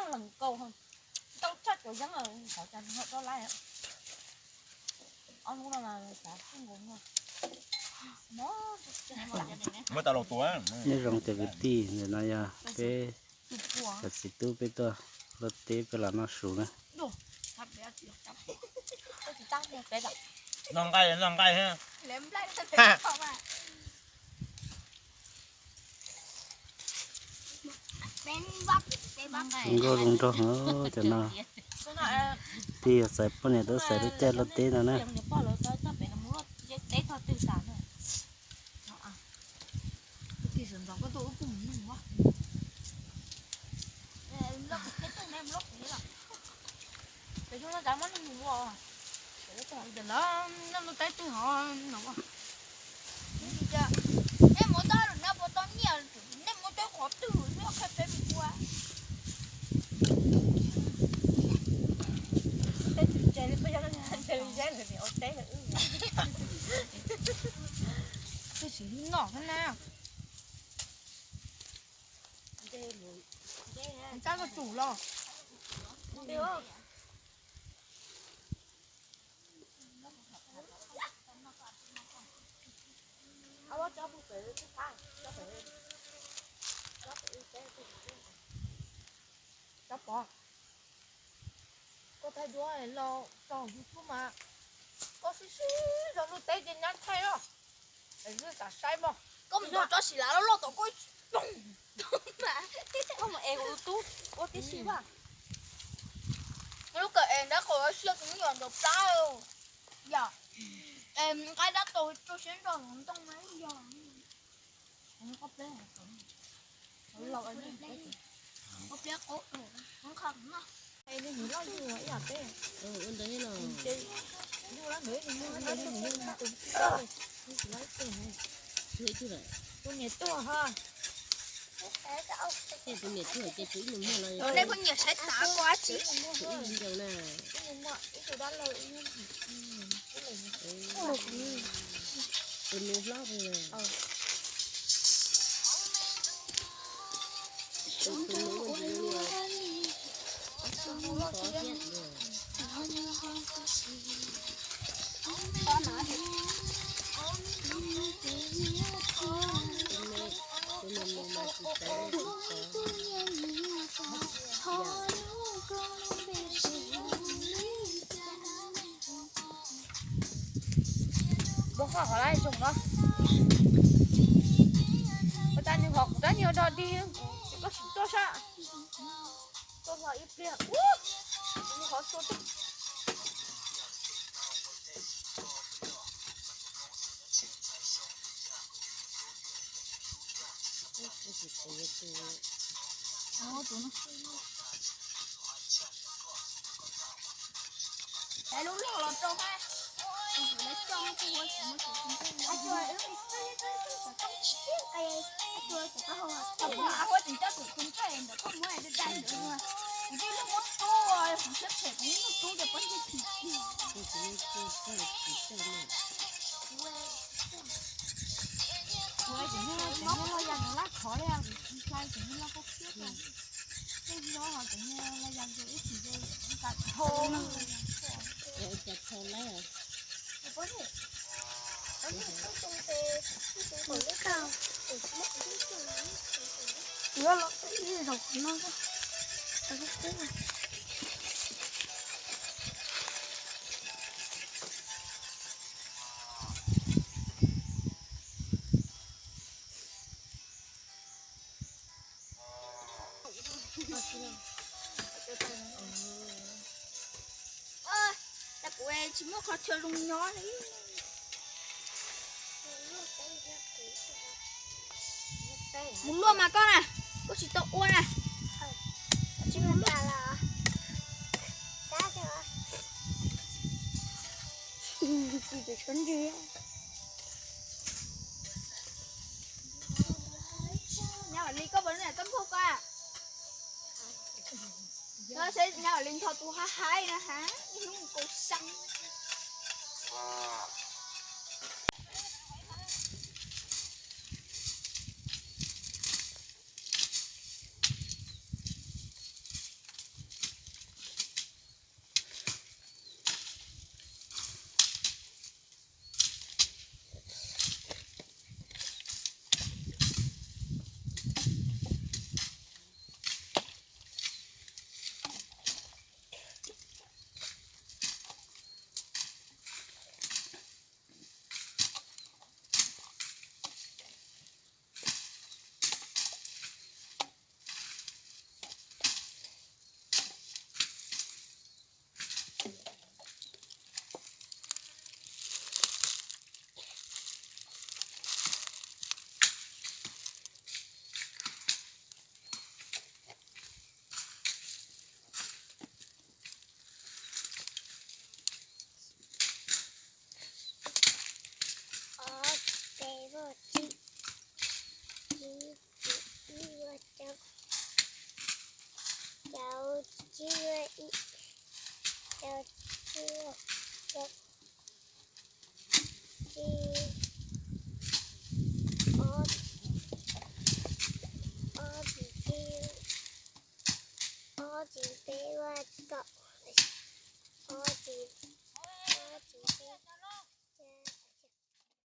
Lees nkaus, tau tshaj cov yeeb, xav cas nws ho rov lawm. Ob hnub no mas xav tsis nkaus no. Muab tau los tua. Nyob zoo cov kwv tij, ntawm no yog peb cov txiv tub peb tuaj luaj teb peb los noj su na. Noj nqaij, noj nqaij. Zoo nkauj zoo nraug cov no. Twb yog xaiv poj niam tub xaiv lub caij luaj teb no na. Nej muab tau lwm no puas tau nyiaj, nej muab tau qhov twg lub qhia peb mus ua. Teb twg tseg li peb yog ntse li zeb ntawd ua teb ua wb. Twb tsis noj thiab na. Kab koj tsum los. Cov pov, koj thaij duab los tso YouTube mas koj sib sib zog luaj teb ces nyab thaij os. Es wb xav saib mog. Koj mus nrog tsob siv lav loj loj tom koj. Koj mus es kuv tus tub ua tib si mas. Lub kawm es nrab qaum siab tus me nyuam nraud plab. Yog es nqaij dab tau rau siab nrog ntoo mas yog. Koj pliab qub, koj qha no. Ua ntawd los. Tus niam tuag ha. Tus niam tuag ces tshuav ib nus muag los. Nej pheej nyiam saib tav koj dab tsi? Tshuav ib nus na. Tus nus hlob. Npua qhov qhov lawm zoo no. Ua cas nws qhov kuv tab nws ho dog dig, koj tsis tuaj sab. Tuaj hlo ib pliag, nws qhov tua twb. Lub log los rau ha. Ua tsis muaj tus tus ntsej, ua tsis muaj tus tus ntsej, ua tsis muaj tus tus ntsej ntawm koj muab dai ntawd, kuv twb muab tub, kuv siab phem kuv muab tub ces pob ntseg chim chim. Kuv ces muab los yam laj khov li, kuv tsis hlais ces muab los koj siab. Tej zaum ho cov niag los yog ib txhis ces ib kas tho. Ua cas tho lawm? Yuav los ib zaug qhov no. Kuv tsis muaj qhov chaw zoo nyob li. Mus luaj mas koj na, koj tsis tau ua na. Tsis mus luaj. Nyab Vam Lis, koj puas nyiam koj npauj koj? Koj saib Nyab Vam Lis nrho tus haib haib na ha, ib hnub kaus xeeb.